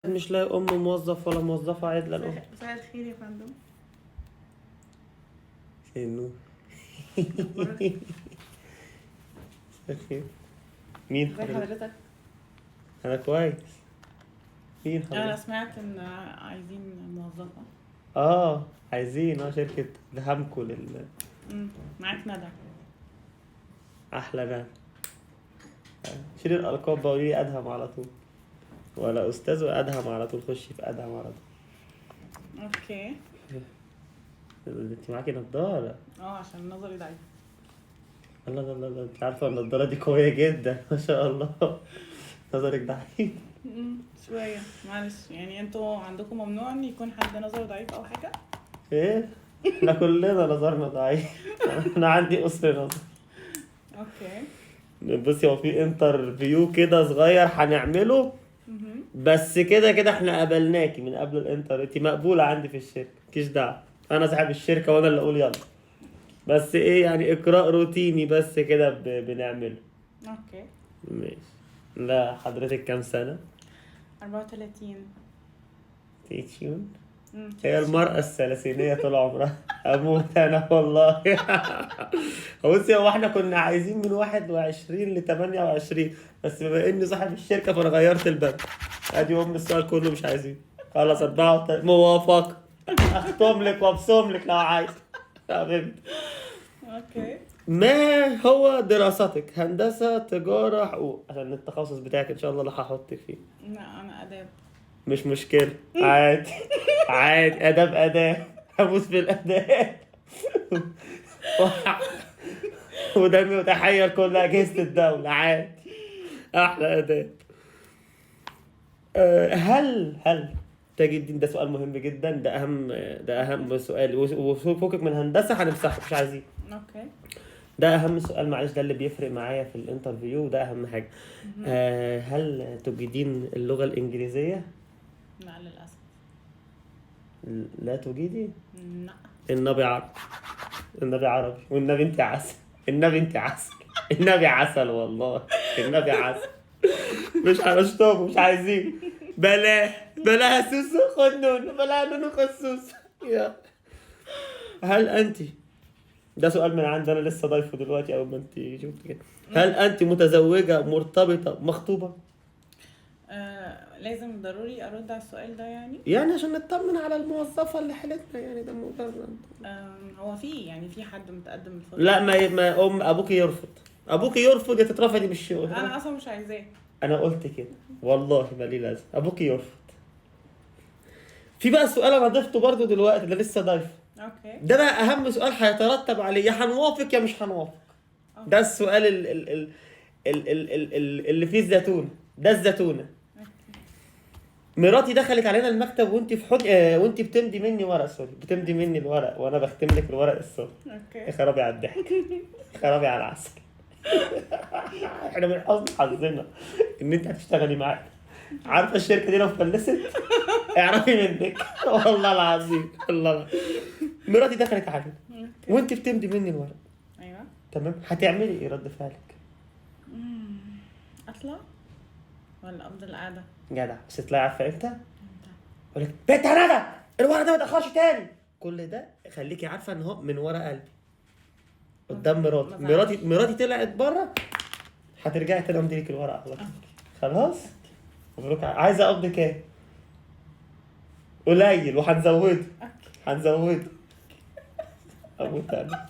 مش لاقي ام موظف ولا موظفة عدله الام. مساء الخير يا فندم. النور. أخبارك؟ مساء الخير. مين ازي حضرتك؟ حضرتك؟ انا كويس. مين انا حضرتك؟ سمعت ان عايزين موظفة. اه عايزين شركة دهمكو لل معاك ندى. احلى نعم. شيل الالقاب بقى قولي لي ادهم على طول، ولا استاذ ولا ادهم على طول، خشي في ادهم على طول. okay. انت معاكي نضاره. اه عشان نظري ضعيف. الله الله الله، انت عارفه النضارة دي قوية جدا ما شاء الله. نظرك ضعيف. شوية معلش، يعني انتوا عندكم ممنوع ان يكون حد نظره ضعيف او حاجة؟ ايه؟ احنا كلنا نظرنا ضعيف. انا عندي قصر نظر. okay. بصي، هو في interview كده صغير هنعمله، بس كده كده احنا قبلناكي من قبل ال inter، انت مقبولة عندي في الشركة، مالكيش دعوه، انا صاحب الشركة وانا اللي اقول يلا. بس ايه يعني اقراء روتيني بس كده بنعمله. okay. ماشي. لا حضرتك كام سنة؟ 34. تيتشيون. هي المرأة الثلاثينية طول عمرها. أموت أنا والله. بصي، هو احنا كنا عايزين من 21 ل 28، بس بما إني صاحب الشركة فأنا غيرت البند. أدي أم السؤال كله مش عايزين. خلاص 34 موافق. أختم لك وأبصم لك لو عايز. حبيبتي. okay. ما هو دراستك؟ هندسة، تجارة، حقوق؟ عشان التخصص بتاعك إن شاء الله اللي هحطك فيه. لا أنا آداب. مش مشكلة، عادي عادي، آداب آداب، هموت في الآداب. ودمي وتحية لكل أجهزة الدولة، عادي، أحلى آداب. هل تجدين، ده سؤال مهم جدا، ده أهم سؤال، وفوقك من هندسة هنمسحه، مش عايزين. okay. ده أهم سؤال، معلش، ده اللي بيفرق معايا في ال interview، وده أهم حاجة. هل تجيدين اللغة الإنجليزية؟ لا للأسف. لا تجيدي؟ لا. النبي عربي، النبي عربي، والنبي انت عسل، النبي انت عسل، النبي عسل والله، النبي عسل. مش هنشطبه، مش عايزين. بلاه بلاها سوسو خد نونو، بلاها نونو خد سوسو. يا هل انت، ده سؤال من عندي انا لسه ضايفه دلوقتي اول ما انت شفت كده، هل انت متزوجة، مرتبطة، مخطوبه؟ لازم ضروري ارد على السؤال ده يعني؟ يعني عشان نطمن على الموظفة اللي حالتنا، يعني ده موضوع. هو في يعني في حد متقدم الفترة؟ لا، ما ام ابوكي يرفض، ابوكي يرفض يا تترفضي من الشغل. انا اصلا مش عايزاه. انا قلت كده والله ما لي لازمه، ابوكي يرفض. في بقى سؤال انا ضفته برضو دلوقتي، ده لسه ضايفه. okay. ده بقى اهم سؤال هيترتب عليه، يا هنوافق يا مش هنوافق. ده السؤال ال ال ال ال ال ال ال اللي فيه الزيتونه، ده الزيتونه. مراتي دخلت علينا المكتب وانت في حضن، وانت بتمضي مني ورق، sorry، بتمضي مني الورق وانا بختم لك الورق الصبح. okay. يا خرابي على الضحك، يا خرابي على العسل. احنا من حسن حظنا ان انت هتشتغلي معانا. عارفه الشركة دي لو فلست اعرفي منك والله العظيم، والله العظيم. مراتي دخلت علينا وانت بتمضي مني الورق. ايوه. تمام، هتعملي ايه؟ رد فعلك؟ اطلع ولا افضل قاعدة؟ جدع. بس تطلعي عارفه امتى؟ اقول لك بنت هندى الورق ده ما تاخرش تاني. كل ده خليكي عارفه ان هو من ورا قلبي قدام مراتي. مراتي طلعت بره، هترجعي تاني امضي لك الورق على طول. خلاص؟ مبروك. عايزه قبض كام؟ قليل وهنزوده. هنزوده. اموت انا.